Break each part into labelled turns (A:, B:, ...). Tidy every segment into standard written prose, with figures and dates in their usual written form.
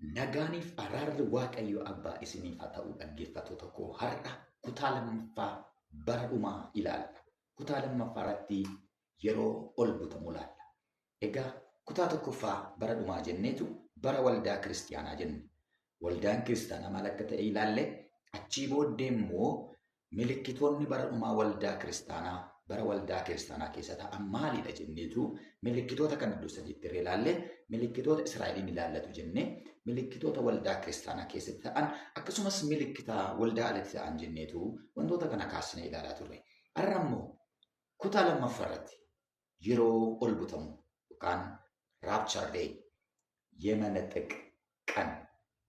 A: Nagaaniif araarri Waaqayyo Abbaa isiniif haa ta'u dhaggeeffattoota koo har'a kutaa lammaffaa bara dhumaa ilaalla. Kutaa lammaffaa irratti yeroo ol butamu ilaalla. Egaa kutaa tokkoffaa bara dhumaa jenneetu bara waldaa kiristiyaanaa jenne. Waldaan kiristiyaanaa maal akka ta'e ilaalle achii booddee immoo milikkitoonni bara dhumaa waldaa kiristaanaa bara waldaa kiristaanaa keessa ta'an maalidha jenneetu milikkitoota kana iddoo sadiitti irra ilaalle milikkitoota Israa'eliin ilaallatu jennee milikkitoota waldaa kiristaanaa keessatti ta'an akkasumas milikkita waldaa alatti ta'an jenneetu wantoota kana kaasnee ilaalaa turre. Har'a immoo kutaa lammaffaa irratti yeroo ol butamu yookaan rapture day የመነጠቅ ቀን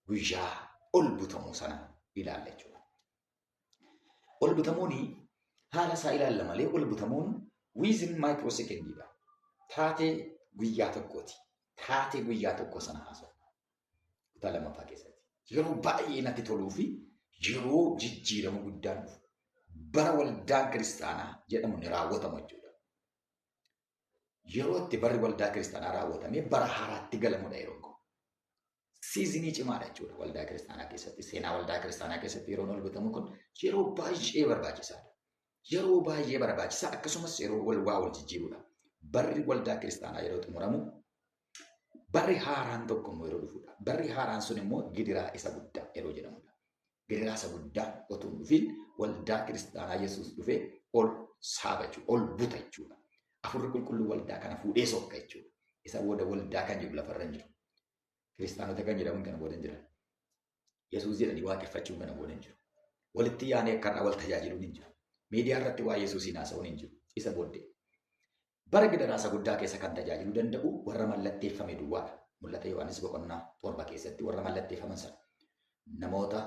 A: guyyaa ol butamuu sana ilaalla jechuudha. Ol butamuun haala isaa ilaalla malee ol butamuun within microsecondiidha. Taatee guyyaa tokkooti. Taatee guyyaa tokko sana haasa'u. Kutaa lammaffaa keessatti. Yeroo baay'ee natti toluu fi yeroo jijjiirama guddaan dhufu. Bara waldaan kiristaanaa jedhamu ni raawwatamu jechuudha. Yeroo itti barri waldaa kiristaanaa raawwatamee bara haaraatti galamudha yeroo kun. Seasonii cimaadha jechuudha waldaa kiristaanaa keessatti. Seenaa waldaa kiristaanaa keessatti yeroon ol butamu kun yeroo baay'ee barbaachisaadha. Yeroo baay'ee barbaachisaa akkasumas yeroo wal waa wal jijjiirudha. Barri waldaa kiristaanaa yeroo xumuramu barri haaraan tokko immoo yeroo dhufudha. Barri haaraan sun immoo gidiraa isa guddaa yeroo jedhamudha. Gidiraa isa guddaa otoo hin dhufiin waldaa kiristaanaa Yesuus dhufee ol saaba jechuudha. Ol buta jechuudha. Afurri qulqulluu waldaa kana fuudhee sokka jechuudha. Isa booda waldaa kan jedhu lafarra hin jiru. Kiristaanota kan jedhaman kana booda hin jiran. Yesuus jedhanii waaqeffachuun kana booda hin jiru. Walitti yaanee akka irraa wal tajaajiluun hin jiru. Miidiyaa irratti waa'ee Yesuusiin haasa'uun hin jiru. Isa booddee. Bara gidiraa isa guddaa keessa kan tajaajiluu danda'u warra mallatteeffame duwwaadha. Mul'ata Yohaannis boqonnaa 7 keessatti warra mallatteeffaman sana. Namoota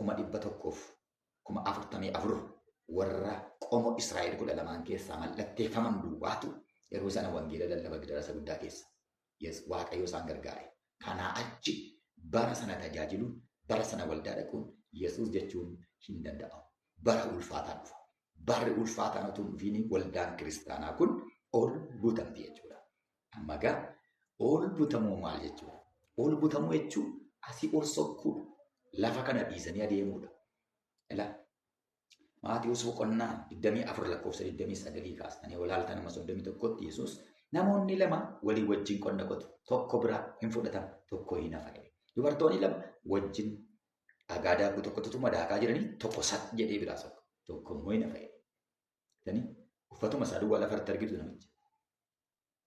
A: 144,000 warra qomoo Israa'el 12 keessaa mallatteeffaman duwwaatu yeroo sana wangeela lallaba gidiraa isa guddaa keessa. Yes, Waaqayyo isaan gargaare. Kanaa achi bara sana tajaajiluun, bara sana waldaa dhaquun Yesuus jechuun hin danda'amu. Bara ulfaataan dhufa. Barri ulfaataan utuu hin dhufiin waldaan kiristaanaa kun ol butamti jechuudha. Amma egaa ol butamuu maal jechuudha? Ol butamuu jechuun asii ol sokkuudha. Lafa kana dhiisanii adeemuudha. Ilaa Maatiyuus boqonnaa 24 lakkoofsa 29 kaastanii ol ilaaltan amma 31tti Yesuus namoonni lama walii wajjin qonna qotu. Tokko bira hin fudhatan, tokko hin hafa jedhe. Dubartoonni lama wajjin dhagaa daakuu tokkotu tuma daakaa jiranii tokko sat jedhee biraa sokka. Tokko immoo hin hafa jedhe. Tani uffatuma isaa duwwaa lafarratti argitu namicha.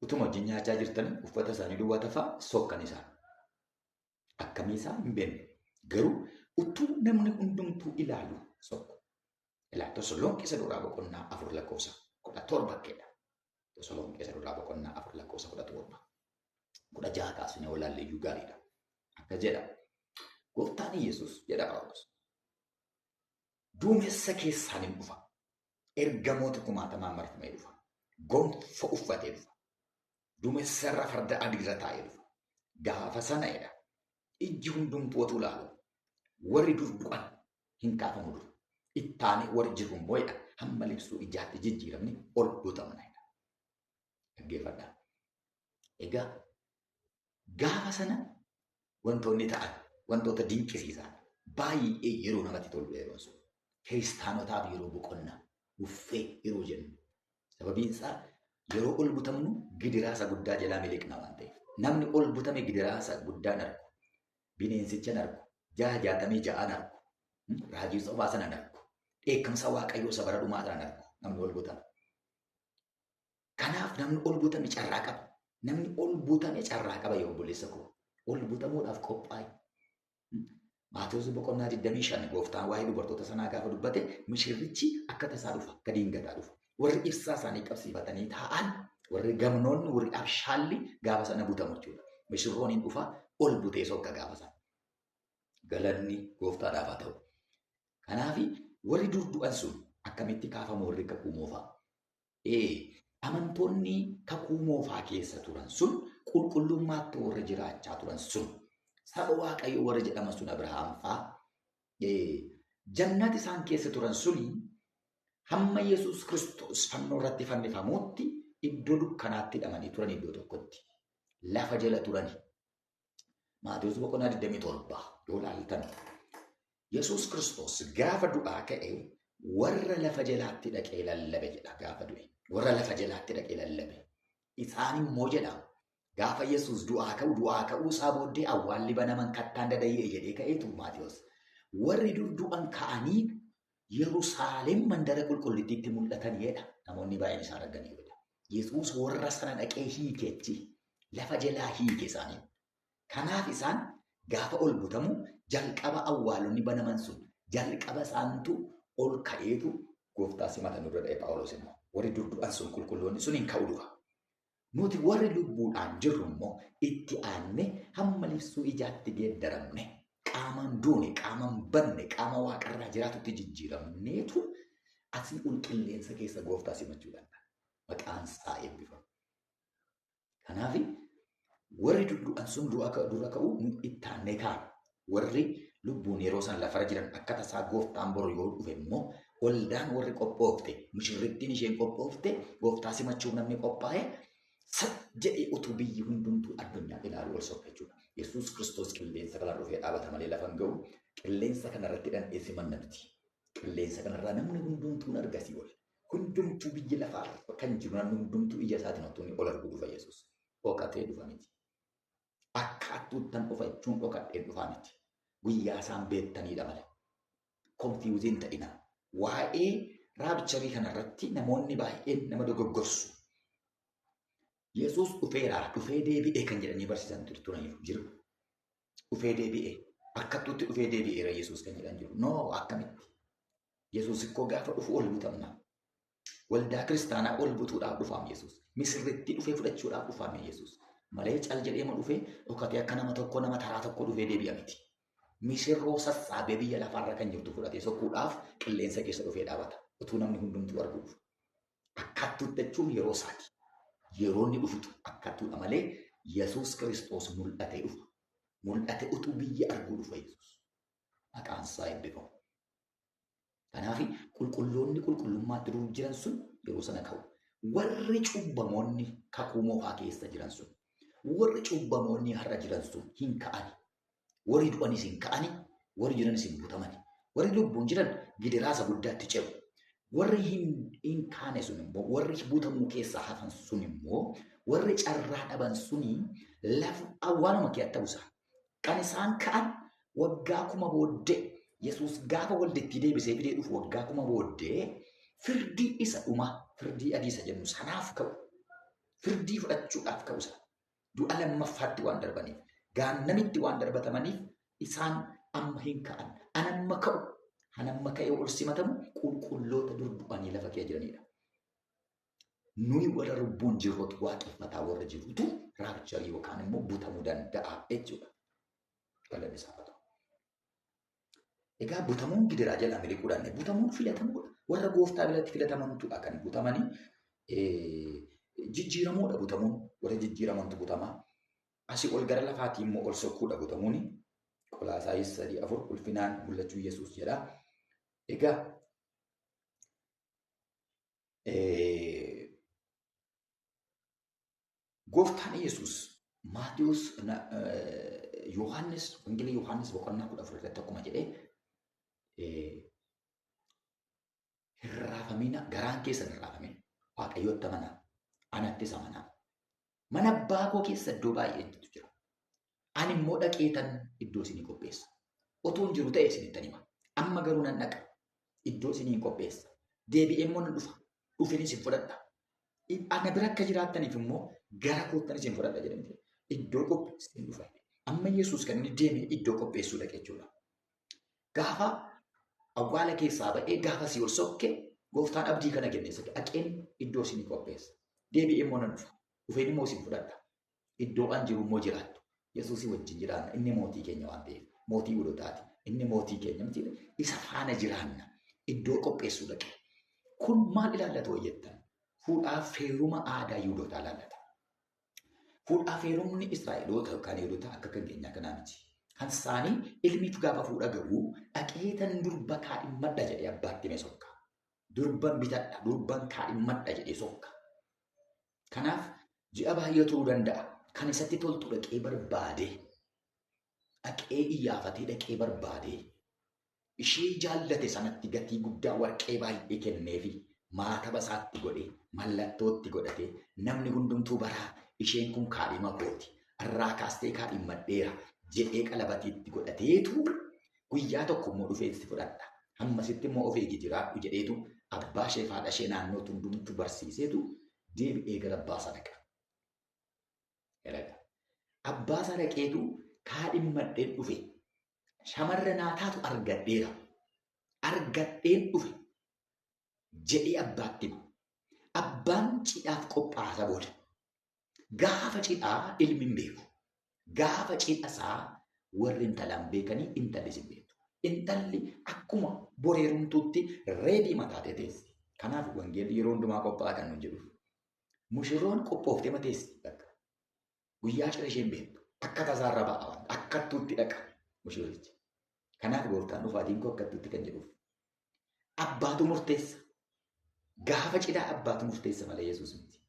A: Utuma wajjin nyaachaa jirtanii uffata isaanii duwwaa tafaa sokkan isaan. Akkamii isaa hin beeknu. Garuu utuu namni hundumtuu ilaalu sokku. Ilaa Tasalonqee isa duraa boqonnaa 4 lakkoofsa 17 keedha. Tasalonqee isa duraa boqonnaa 4 lakkoofsa 17. 16 kaasnee olaalle iyyuu gaariidha. Akka jedha. Gooftaan Yesuus jedha Phaawulos. Duumessa keessaan hin dhufa. Ergamoota kumaatamaan marfamee dhufa. Gonfoo uffatee dhufa. Duumessa irra farda adiirra taa'ee dhufa. Gaafa sana jedha. Ijji hundumtuu otuu ilaalu. Warri dur du'an hin kaafamu dur. Ittaanee warri jiru immoo jedha. Hamma libsuu ijaatti jijjiiramni ol butamna jedha. Dhaggeeffadhaa. Egaa gaafa sana wantoonni ta'an wantoota dinqisiisan baay'ee yeroo namatti tolu yeroon sun. Kiristaanotaaf yeroo boqonnaa uffee yeroo jennu. Sababiin isaa yeroo ol butamnu gidiraa isa guddaa jalaa miliqna waan ta'eef. Namni ol butame gidiraa isa guddaa hin argu. Bineensicha hin argu. 666 hin argu. Raajii sobaa sana hin argu. Dheekkamsa Waaqayyoo isa bara dhumaa sana hin argu. Namni ol butame. Kanaaf namni ol butame carraa qaba. Namni ol butame carraa qaba yoo obboleessa koo. Ol butamuudhaaf qophaa'e. Maatewos boqonnaa 25 gooftaan waa'ee dubartoota sanaa gaafa dubbate mishirrichi akka tasaa dhufa, akka diingataa dhufa. Warri ibsaa isaanii qabsiifatanii taa'an, warri gamnoonni, warri abshaalli gaafa sana butamu jechuudha. Mishirroon hin dhufa, ol butee sokka gaafa sana. Galanni gooftaadhaaf haa ta'u. Kanaaf warri dur du'an sun akkamitti kaafamu warri kakuu moofaa? Amantoonni kakuu moofaa keessa turan sun qulqullummaatti warri jiraachaa turan sun saba Waaqayyoo warri jedhaman sun Abrahaam fa'aa jannati isaan keessa turan suni hamma Yesuus Kiristoos fannoo irratti fannifamutti iddoo dukkanaatti hidhamanii turan iddoo tokkotti lafa jala turani. Maatewos boqonnaa 27 yoo ilaaltan Yesuus Kiristoos gaafa du'aa ka'e warra lafa jalaatti dhaqee lallabe jedha gaafa du'e. Warra lafa jalaatti dhaqee lallabe. Isaan immoo jedha gaafa Yesuus du'aa ka'u du'aa ka'uu isaa booddee awwaalli banaman kattaan dadayyee jedhee ka'eetu Maatewos. Warri dur du'an ka'anii Yerusaalem mandara qulqullittiitti mul'atan jedha. Namoonni baay'een isaan arganii jedha. Yesuus warra sana dhaqee hiikeechi lafa jalaa hiike isaanii. Kanaaf isaan gaafa ol butamu jalqaba awwaalonni banaman sun jalqaba isaantu ol ka'eetu gooftaa simatan dura dha'e Phaawulos immoo. Warri dur du'an sun qulqulloonni sun hin ka'u dura. Nuti warri lubbuudhaan jirru immoo itti aanne hamma libsuu ijaatti geeddaramne qaamaan duune, qaamaan banne, qaama waaqarraa jiraatutti jijjiiramneetu asii ol qilleensa keessa gooftaa simachuu danda'a. Maqaan isaa eebbifamu. Kanaaf warri du'an sun dura ka'u nu itti aannee kaana. Warri lubbuun yeroo sana lafarra jiran akka tasaa gooftaan boru yoo dhufe immoo waldaan warri qophoofte, mushirrittiin isheen qophoofte, gooftaa simachuuf namni qophaa'e sat jedhee utuu biyyi hundumtuu addunyaa ilaalu ol sokka jechuudha. Yesuus Kiristoos qilleensa kanarra dhufee dhaabata malee lafa hin ga'u. Qilleensa kanarratti dhandhee simanna miti. Qilleensa kanarraa namni hundumtuu argasii ol. Hundumtuu biyya lafaa kan jiru namni hundumtuu ija isaatiin otoo inni ol arguu dhufa Yesuus. Dhokatee dhufa miti. Akka attuuttan dhufa jechuun dhokadhee dhufa miti. Guyyaa isaan beektaniidha malee. Konfiyuuziin ta'ina. Waa'ee raabcharii kanarratti namoonni baay'een nama dogoggorsu. Yesuus dhufeera, dhufee deebi'ee kan jedhanii barsiisan turaniiru jiru. Dhufee deebi'ee. Akkattuutti dhufee deebi'eera Yesuus kan jedhan jiru. Noo akkamitti? Yesuus ikkoo gaafa dhufu ol butamna. Waldaa kiristaanaa ol butuudhaaf dhufaam Yesuus. Misirrittii dhufee fudhachuudhaaf dhufaam Yesuus. Malee cal jedheema dhufee dhokatee akka nama tokko nama taraa tokko dhufee deebi'a miti. Misirroo sassaabee biyya lafaarra kan jirtu fudhatee sokkuudhaaf qilleensa keessa dhufee dhaabata. Utuu namni hundumtuu arguu dhufa. Akkattuutti jechuun yeroo isaati. Yeroo inni dhufutu akkattuudha malee Yesuus Kiristoos mul'atee dhufa. Mul'ate utuu biyya arguu dhufa Yesuus. Maqaan isaa eebbifamu. Kanaaf qulqulloonni qulqullummaatti dur jiran sun yeroo sana ka'u. Warri cubbamoonni kakuu moofaa keessa jiran sun, warri cubbamoonni har'a jiran sun hin ka'ani. Warri du'anis hin ka'ani, warri jiranis hin butamani. Warri lubbuun jiran gidiraa isa guddaatti ce'u. Warri hin kaane sun immoo, warri butamuu keessaa hafan sun immoo, warri carraa dhaban suni lafa awwaaluma keessatti ta'u isaa. Kan isaan ka'an waggaa 1000 booddee Yesuus gaafa waldittii deebisee fidee dhufu waggaa 1000 booddee firdii isa dhumaa, firdii adii isa jennu sanaaf ka'u. Firdii fudhachuudhaaf ka'u isa. Du'a lammaffaatti waan darbaniif, gaannamitti waan darbatamaniif isaan amma hin ka'an. Anamma ka'u, anamma ka'ee ol simatamu qulqulloota dur du'anii lafa kee jiranidha. Nuyi warra lubbuun jirrutu waaqeffataa warra jirutu raabcharii yookaan immoo butamuu danda'a jechuudha. Galanni isaa haa ta'u. Egaa butamuun gidiraa jalaa miliquudhaan butamuun filatamuudha. Warra gooftaa biratti filatamantuudha kan butamanii jijjiiramuudha butamuun. Warra jijjiiramantu butamaa. Asii ol gara lafaatii immoo ol sokkuudha butamuuni. Qolaasaayis 3:4 ulfinaan mul'achuu Yesuus jedha. Egaa gooftaan Yesuus Maatewos Yohaannis Wangeela Yohaannis boqonnaa 14 irratti akkuma jedhee hin raafamina, garaan keessan hin raafamin. Waaqayyotti amanaa, anattis amanaa. Mana abbaa koo keessa iddoo baay'eetu jira. Ani immoo dhaqeetan iddoo isinii qopheessa. Utuu hin jiru ta'e isinittan hima. Amma garuu nan dhaqa. Iddoo isinii qopheessa. Deebi'ee immoo nan dhufa. Dhufeen isin fudhadha. Ana bira akka jiraattaniif immoo gara koottan isin fudhadha jedhamte. Iddoo qopheesseen dhufa. Amma Yesuus kan inni deeme iddoo qopheessuu dhaqe jechuudha. Gaafa awwaala keessaa ba'ee gaafa si ol sokke gooftaan abdii kana kenne isa dhaqeen iddoo isinii qopheessa. Deebi'ee immoo nan dhufa. Dhufeen immoo isin fudhadha. Iddoo an jiru immoo jiraattu. Yesuusii wajjin jiraanna. Inni mootii keenya waan ta'eef. Mootii Yihuudootaati. Inni mootii keenya miti. Isa faana jiraanna. Iddoo qopheessuu dhaqe. Kun maal ilaallata hojjettan? Fuudhaaf heeruma aadaa Yihuudootaa ilaallata. Fuudhaaf heerumni Israa'eloota yookaan Yihuudotaa akka kan keenyaa kanaa miti. Kan isaanii ilmiif gaafa fuudha ga'u dhaqeetan durba kaadhimmadha jedhee abbaatti hime sokka. Durban bitadha, durban kaadhimmadha jedhee sokka. Kanaaf ji'a baay'ee turuu danda'a. Kan isatti toltu dhaqee barbaade. Dhaqee iyyaafatee dhaqee barbaadee ishee jaallate sanatti gatii guddaa warqee baay'ee kenneefi maataba isaatti godhee mallattootti godhatee namni hundumtuu baraa isheen kun kaadhima kooti irraa kaastee kaadhimmadheera jedhee qalabatiitti godhateetu guyyaa tokko immoo dhufee itti fudhadha. Hammasitti immoo of eegi jiraadhu jedheetu abbaa ishee fi haadha ishee naannoo hundumtuu barsiiseetu deebi'ee gara abbaa isaa dhaqa. Abbaa isaa dhaqeetu kaadhimmadheen dhufe. Shamarra naa taatu argadheera. Argadheen dhufe jedhee abbaatti hima. Abbaan cidhaaf qophaa'a booda. Gaafa cidhaa ilmi hin beeku. Gaafa cidha isaa warri intalaan beekanii intallis hin beektu. Intalli akkuma boreerumtuutti reedii mataatee teessi. Kanaaf wangeelli yeroo hundumaa qophaa'a kan nuun jedhuuf. Mushurroon qophooftee mateessi bakka. Guyyaa cidha isheen beektu. Akka tasaarra ba'a waan akkattuutti dhaqa mushurrichi. Kanaaf gooftaan dhufaatiin koo akkattuutti kan jedhuuf. Abbaatu murteessa. Gaafa cidhaa abbaatu murteessa malee Yesuus miti.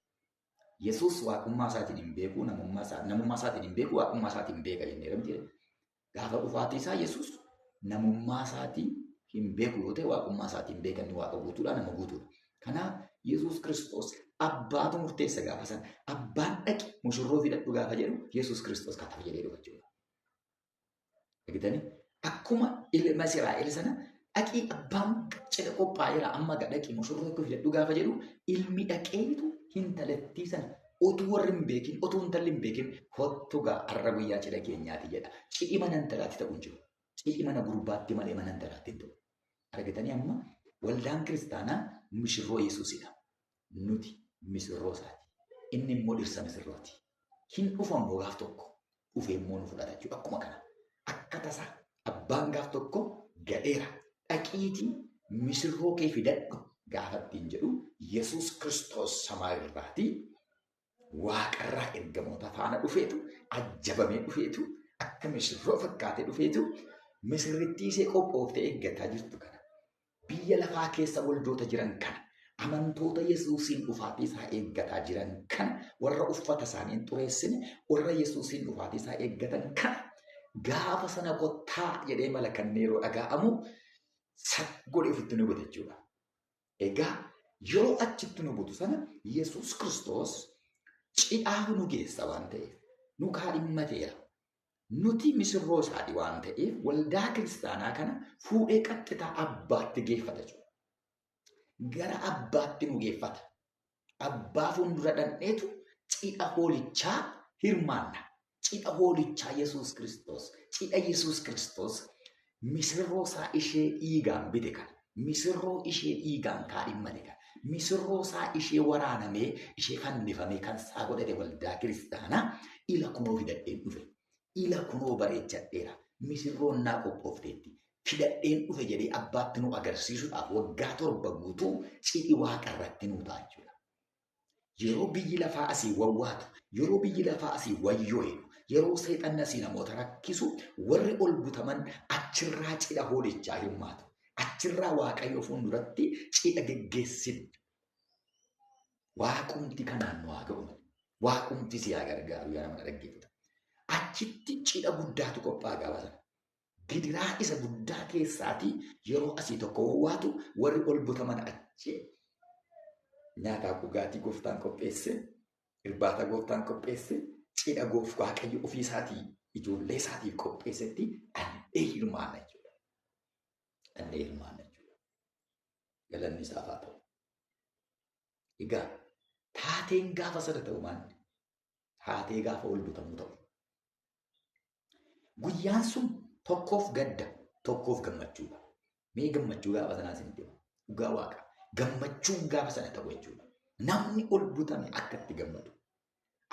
A: Yesuus waaqummaa isaatiin hin beeku, namummaa isaatiin hin beeku, waaqummaa isaatiin beeka jennee miti. Gaafa dhufaatii isaa Yesuus namummaa isaatiin hin beeku yoo ta'e waaqummaa isaatiin beeka inni waaqa guutuudha, nama guutuudha. Kanaaf Yesuus Kiristoos abbaatu murteessa gaafa sana. Abbaan dhaqi mushurroo fidadhu gaafa jedhu Yesuus Kiristoos kataaf jedhee dhufa jechuudha. Argitanii? Akkuma ilma Israa'el sana dhaqii abbaan cidha qophaa'eera amma dhaqi mushurroo fidadhu gaafa jedhu ilmi dhaqeetu intalattii sana utuu warri hin beekin utuu intalli hin beekin kottu gaa har'a guyyaa cidha keenyaati jedha. Cidhi mana intalaatti ta'u hin jiru. Cidhi mana gurbaatti malee mana intalaatti hin ta'u. Argitanii amma waldaan kiristaanaa misirroo Yesuusidha. Nuti misirroo isaati. Inni immoo dhirsa misirrooti. Hin dhufamu gaaf tokko dhufee immoo nu fudhata jechuudha. Akkuma kana akka tasaa abbaan gaaf tokko gadheera. Dhaqiitii misirroo kee fidadhu gaafa ittiin jedhu Yesuus Kiristoos samaa irraatii waaqarraa ergamoota faana dhufeetu ajjabamee dhufeetu akka misirroo fakkaatee dhufeetu misirrittii ishee qophooftee eeggataa jirtu kana. Biyya lafaa keessa waldoota jiran kana amantoota Yesuusiin dhufaatii isaa eeggataa jiran kana warra uffata isaanii hin xureessine warra Yesuusiin dhufaatii isaa eeggatan kana gaafa sana kottaa jedhee malakannee yeroo dhaga'amu godhee ofitti nu godha jechuudha. Egaa yeroo achitti nu butu sana Yesuus Kiristoos cidhaaf nu geessa waan ta'eef nu kaadhimmateera. Nuti misirroo isaati waan ta'eef waldaa kiristaanaa kana fuudhee qaxxitaa abbaatti geeffata jechuudha. Gara abbaatti nu geeffata. Abbaa fuuldura dhandheetu cidha hoolichaa hirmaanna. Cidha hoolichaa Yesuus Kiristoos. Cidha Yesuus Kiristoos misirroo isaa ishee dhiigaan bite kana. Misirroo ishee dhiigaan kaadhimmate kana. Misirroo isaa ishee waraanamee ishee fannifamee kan isaa godhate waldaa kiristaanaa ila kunoo fidadheen dhufe. Ila kunoo bareechadheera. Misirroon naa qophoofteetti. Fidadheen dhufe jedhee abbaatti nu agarsiisuudhaaf waggaa 7 guutuu cidhi waaqa irratti nu ta'a jechuudha. Yeroo biyyi lafaa asii wawwaatu, yeroo biyyi lafaa asii wayyoo'e, yeroo seexanni asii namoota rakkisu warri ol butaman achirraa cidha hoolichaa hirmaatu. Achirraa Waaqayyo fuulduratti cidha geggeessinu. Waaqumti kanaan nu haa ga'u. Waaqumti si haa gargaaru yaa nama dhaggeeffatu. Achitti cidha guddaatu qophaa'a gaafa sana. Gidiraa isa guddaa keessaatii yeroo asii tokko wawwaatu warri ol butaman achi nyaataaf dhugaatii gooftaan qopheesse, irbaata gooftaan qopheesse, cidha Waaqayyo ofii isaatii ijoollee isaatiif qopheessetti dhandhee hirmaanna jechuudha. Dhandhee hirmaanna jechuudha. Galanni isaaf haa ta'u. Egaa taateen gaafa sana ta'u maali? Taatee gaafa ol butamuu ta'u. Guyyaan sun tokkoof gadda, tokkoof gammachuudha. Mee gammachuu gaafa sanaa isinitti hima. Dhugaa waaqa. Gammachuun gaafa sana ta'u jechuudha. Namni ol butame akka itti gammadu.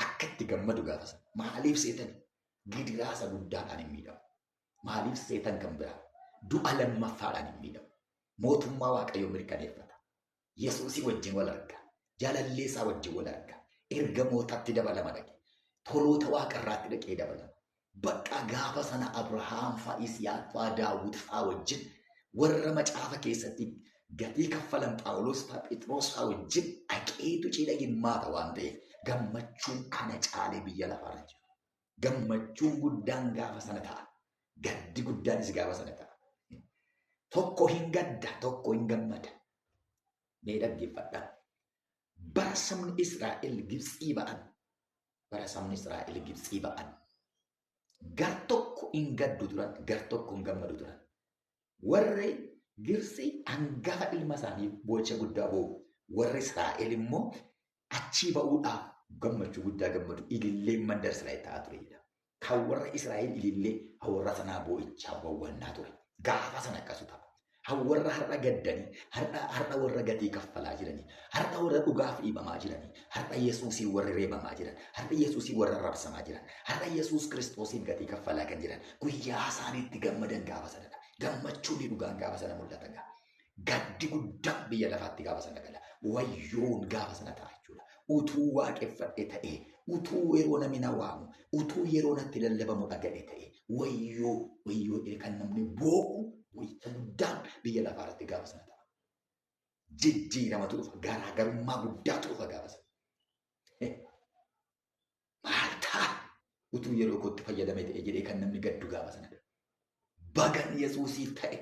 A: Akka itti gammadu gaafa sana. Maaliif seetan? Gidiraa isa guddaadhaan hin miidhamu. Maaliif seetan kan biraa? Du'a lammaffaadhaan hin miidhamu. Mootummaa Waaqayyoo mirkaneeffata. Yesuusii wajjin wal arga. Jaalallee isaa wajjin wal arga. Ergamootatti dabalama dhaqe. Toloota waaqarraatti dhaqee dabalama. Bakka gaafa sana Abrahaam fa'a, Yisihaaq fa'a, Daawit fa'a wajjin warra macaafa keessatti gatii kaffalan Phaawulos fa'a, Phexros fa'a wajjin dhaqeetu cidha hirmaata waan ta'eef gammachuun kana caalee biyya lafaarra jira. Gammachuun guddaan gaafa sana ta'a. Gaddi guddaanis gaafa sana ta'a. Tokko hin gadda, tokko hin gammada. Mee dhaggeeffadhaa. Bara sabni Israa'el Gibxii ba'an, bara sabni Israa'el Gibxii ba'an, gar tokko hin gaddu turan, gar tokko hin gammadu turan. Warri Gibxii hangafa ilma isaanii boo'icha guddaa boo'u. Warri Israa'el immoo achii ba'uudhaaf gammachuu guddaa gammadu. Ililleen mandara Israa'el ta'aa ture jedha. Kan warra Israa'el ilillee kan warra sanaa boo'ichaa wawwannaa ture. Gaafa sana akkasu ta'a. Kan warra har'a gaddanii, har'a warra gatii kaffalaa jiranii, har'a warra dhugaaf dhiibamaa jiranii, har'a Yesuusiin warra reebamaa jiran, har'a Yesuusiin warra rabsamaa jiran, har'a Yesuus Kiristoosiin gatii kaffalaa kan jiran, guyyaa isaaniitti gammadan gaafa sanadha. Gammachuun dhugaan gaafa sana mul'ata gaa. Gaddi guddaan biyya lafaatti gaafa sana gala. Wayyoon gaafa sana ta'a jechuudha. Utuu waaqeffadhe ta'ee, utuu yeroo namni na waamu, utuu yeroo natti lallabamu dhaga'e ta'ee, wayyoo wayyoo jedhee kan namni boo'u boo'icha guddaan biyya lafaa irratti gaafa sana ta'a. Jijjiiramatu dhufa, garaagarummaa guddaatu dhufa gaafa sana. Maal ta'a? Utuu yeroo kootti fayyadame ta'e jedhee kan namni gaddu gaafa sana. Bagan Yesuusiif ta'e,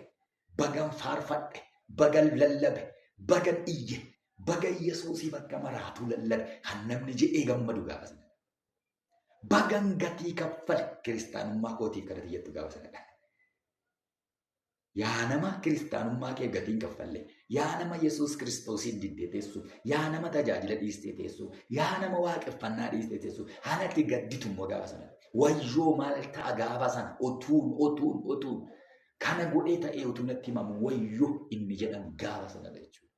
A: bagan faarfadhe, bagan lallabe, bagan iyye, bagan Yesuusiif akka maraatuu lallabe kan namni jedhee gammadu gaafa sana. Bagan gatii kaffale kiristaanummaa kootiif kadhate jettu gaafa sanadha. Yaa nama kiristaanummaa kee gatiin kaffalle, yaa nama Yesuus Kiristoosiin diddee teessu, yaa nama tajaajila dhiistee teessu, yaa nama waaqeffannaa dhiistee teessu, haala itti gadditu immoo gaafa sana. Wayyoo maal ta'a gaafa sana otuun otuun otuun kana godhee ta'ee utuu natti himamu wayyoo inni jedhamu gaafa sanadha jechuudha.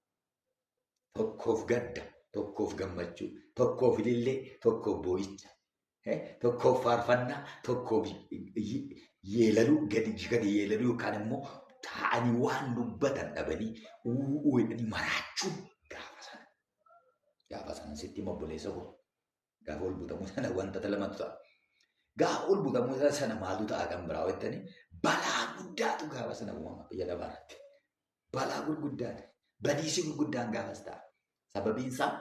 A: Tokkoof gadda, tokkoof gammachuu, tokkoof ilillee, tokkoof boo'icha. Tokkoof faarfannaa, tokkoof yeelaluu, gadi gadi yeelaluu yookaan immoo taa'anii waan dubbatan dhabanii uuu jedhanii maraachuun gaafa sana. Gaafa sana sitti hima obboleessa koo. Gaafa ol butamuu sana wantoota lamatu ta'a. Gaafa ol butamuu sana maaltu ta'a kan biraa jettanii balaa guddaatu gaafa sana uumama biyya lafaa irratti. Balaa gurguddaan, badiisi gurguddaan gaafas ta'a. Sababiin isaa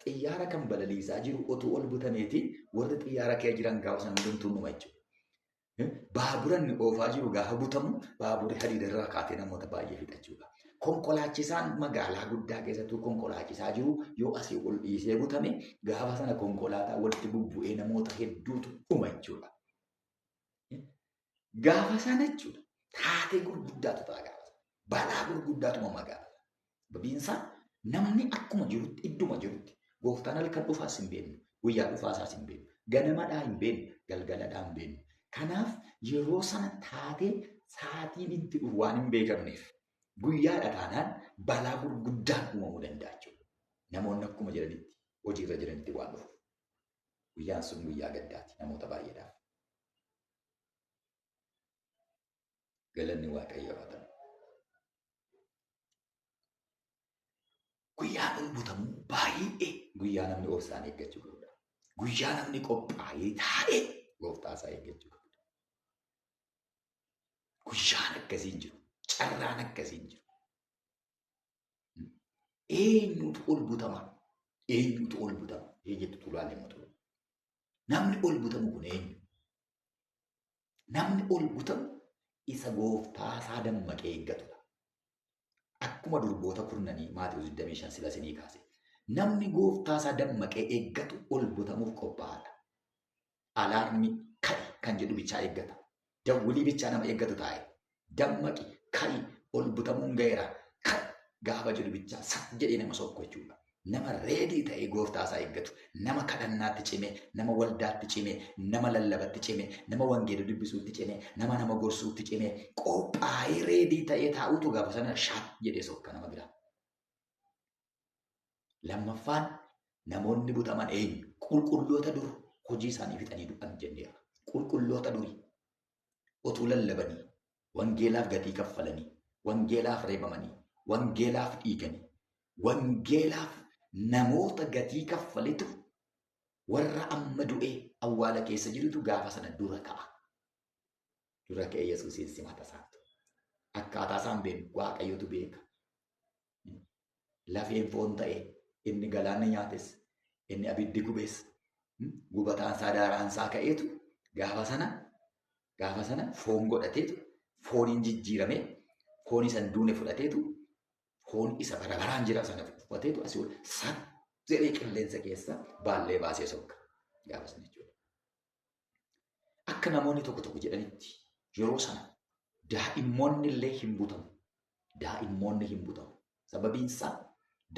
A: xiyyaara kan balaliisaa jiru otuu ol butameeti warri xiyyaara kee jiran gaafa sana hundumtuu numa jechuudha. Baabura inni oofaa jiru gaafa butamu baaburri hadiida irraa kaatee namoota baay'ee fixa jechuudha. Konkolaachisaan magaalaa guddaa keessattuu konkolaachisaa jiru yoo asii ol dhiisee butame gaafa sana konkolaataa walitti bubbu'ee namoota hedduutu dhuma jechuudha. Gaafa sana jechuudha taatee gurguddaatu ta'a gaafa sana. Balaa gurguddaatu uumama gaafa sana. Sababiin isaa namni akkuma jirutti idduma jirutti gooftaan halkan dhufaas hin beeknu, guyyaa dhufaasaas hin beeknu, ganamadhaa hin beeknu, galgaladhaa hin beeknu. Kanaaf yeroo sana taatee sa'aatiin itti dhufu waan hin beekamneef guyyaadha taanaan balaa gurguddaan uumamuu danda'a jechuudha. Namoonni akkuma jiranitti hojiirra jiranitti waan dhufuuf. Guyyaan sun guyyaa gaddaati namoota baay'eedhaaf. Galanni Waaqayyoof haa ta'u. Guyyaan ol butamuu baay'ee guyyaa namni obsaan eeggachuu qabudha. Guyyaa namni qophaa'ee taa'ee gooftaa isaa eeggachuu qabudha. Guyyaan akkasii hin jiru. Carraan akkasii hin jiru. Eenyutu ol butama? Eenyutu ol butama? Eenyutu tulaalee mutu? Namni ol butamu kun eenyu? Namni ol butamu isa gooftaa isaa dammaqee eeggatudha. Akkuma durboota kurnanii Maatewos 25 sila isinii kaase. Namni gooftaa isaa dammaqee eeggatu ol butamuuf qophaa'aadha. Alaarmi ka'i kan jedhu bichaa eeggata. Dawwilii bichaa nama eeggatu taa'e. Dammaqi ka'i ol butamuun ga'eera ka'i gaafa jedhu bichaa sat jedhee nama sokku jechuudha. Nama reedii ta'ee gooftaa isaa eeggatu, nama kadhannaatti cime, nama waldaatti cime, nama lallabatti cime, nama wangeela dubbisuutti cime, nama nama gorsuutti cime, qophaa'ee reedii ta'ee taa'utu gaafa sana shaat jedhee sokka nama bira. Lammaffaan namoonni butaman eenyu? Qulqulloota dur hojii isaanii fixanii du'an jenneera. Qulqulloota durii otuu lallabanii, wangeelaaf gatii kaffalanii, wangeelaaf reebamanii, wangeelaaf dhiiganii, wangeelaaf namoota gatii kaffaletu warra amma du'ee awwaala keessa jirutu gaafa sana dura ka'a. Dura ka'ee Yesuusiin simata isaatu. Akkaataa isaan beeknu Waaqayyotu beeka. Lafeen foon ta'e inni galaanni nyaates inni abiddi gubes gubataan isaa daaraan isaa ka'eetu gaafa sana Gaafa sana foon godhateetu fooniin jijjiiramee foon isa hin duune fudhateetu foon isa bara baraan jira sana uffateetu asii ol sab jedhee qilleensa keessa baallee baasee sokka. Gaafa sana jechuudha. Akka namoonni tokko tokko jedhanitti yeroo sana daa'immoonni illee hin butamu. Daa'immoonni hin butamu. Sababiin isaa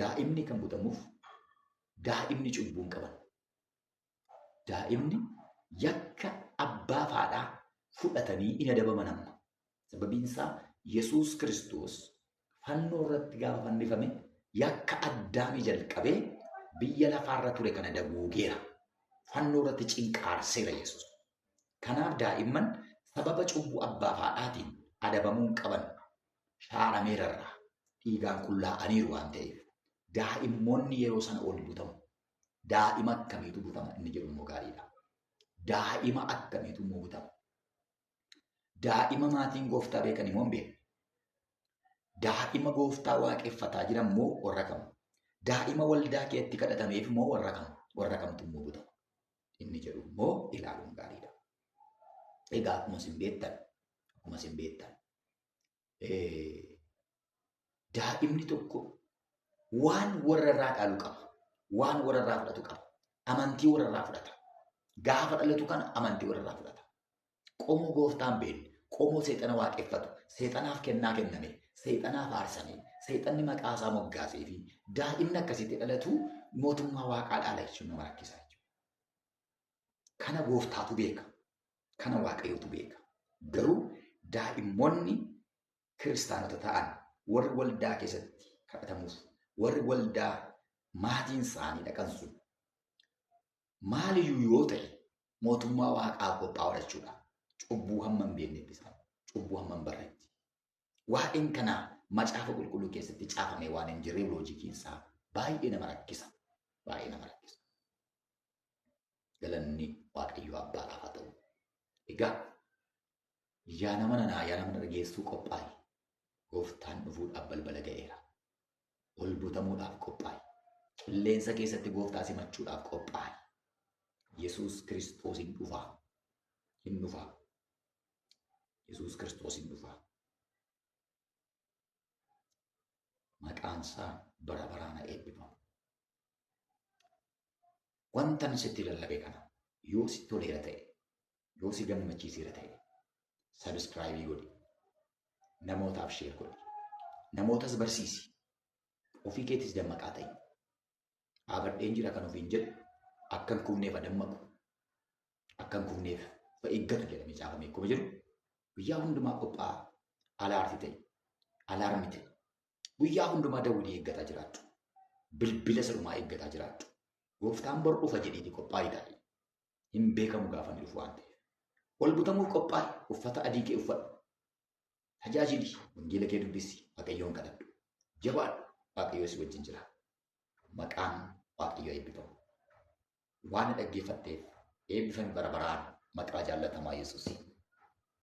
A: daa'imni kan butamuuf daa'imni cubbuu hin qaban. Daa'imni yakka abbaa faadhaa fudhatanii in adabaman amma. Sababiin isaa Yesuus Kiristoos fannoo irratti gaafa fannifame yakka Addaamii jalqabee biyya lafaarra ture kana daguugeera. Fannoo irratti cinqaarseera Yesuus. Kanaaf daa'imman sababa cubbuu abbaa faadhaatiin adabamuu hin qaban shaarameerarraa dhiigaan qullaa'aniiru waan ta'eef daa'immoonni yeroo sana ol butamu. Daa'ima akkamiitu butama inni jedhu immoo gaariidha. Daa'ima akkamiitu immoo butama. Daa'ima maatiin gooftaa beekan immoo hin beekne. Daa'ima gooftaa waaqeffataa jiran immoo warra kam? Daa'ima waldaa keetti kadhatameef immoo warra kam? Warra kamtu immoo butama? Inni jedhu immoo ilaaluun gaariidha. Egaa akkuma isin beektan, daa'imni tokko waan warra irraa dhaalu qaba. Waan warra irraa fudhatu qaba. Amantii warra irraa fudhata. Gaafa dhalatu kana amantii warra irraa fudhata. Qomoo gooftaan beekne, qomoo seexana waaqeffatu, seexanaaf kennaa kenname, seexanaaf aarsame, seexanni maqaa isaa moggaasee fi daa'imni akkasitti dhalatu mootummaa waaqaa dhaala jechuun nama rakkisa jechuudha. Kana gooftaatu beeka. Kana waaqayyootu beeka. Garuu daa'immoonni kiristaanota ta'an warri waldaa keessatti kadhatamuuf, warri waldaa maatiin isaanii dhaqan sun maaliyyuu yoo ta'e mootummaa waaqaa qophaa'u jechuudha. Cubbuu hamma hin beeknetti isaan, cubbuu hamma hin barreetti. Waa'een kanaa macaafa qulqulluu keessatti caafamee waan hin jirreef loojikiin isaa baay'ee nama rakkisa. Baay'ee nama rakkisa. Galanni Waaqayyoo abbaadhaaf haa ta'u. Egaa yaa nama nanaa, yaa nama dhageessuu qophaa'i. Gooftaan dhufuudhaaf balbala ga'eera. Ol butamuudhaaf qophaa'i. Qilleensa keessatti gooftaa simachuudhaaf qophaa'i. Yesuus Kiristoos hin dhufaa. Hin dhufaa. Yesuus Kiristoos hin dhufaa. Maqaan isaa bara baraan haa eebbifamu. Wantan sitti lallabe kana yoo sitti toleera ta'e, yoo si gammachiiseera ta'e, sabiskiraayibii godhi. Namootaaf sheer godhi. Namootas barsiisi. Ofii keetis dammaqaa ta'i. Dhaabadheen jira kan ofiin jedhu akka hin kufneef dammaqu. Akka hin kufneef of eeggatu jedhamee caafamee akkuma jiru guyyaa hundumaa qophaa'aa alaarti ta'e, alaarmi ta'e. Guyyaa hundumaa dawwilii eeggataa jiraadhu. Bilbila salumaa eeggataa jiraadhu. Gooftaan bor dhufa jedhiiti qophaa'i taa'e. Hin beekamu gaafa inni dhufu waan ta'eef. Ol butamuuf qophaa'i. Uffata adii kee uffadhu. Tajaajili. Wangeela kee dubbisi. Waaqayyoon kadhadhu. Jabaadhu. Waaqayyo si wajjin jira. Maqaan Waaqayyoo eebbifamu. Waan dhaggeeffatteef eebbifami bara baraan maqaa jaallatamaa Yesuusiin.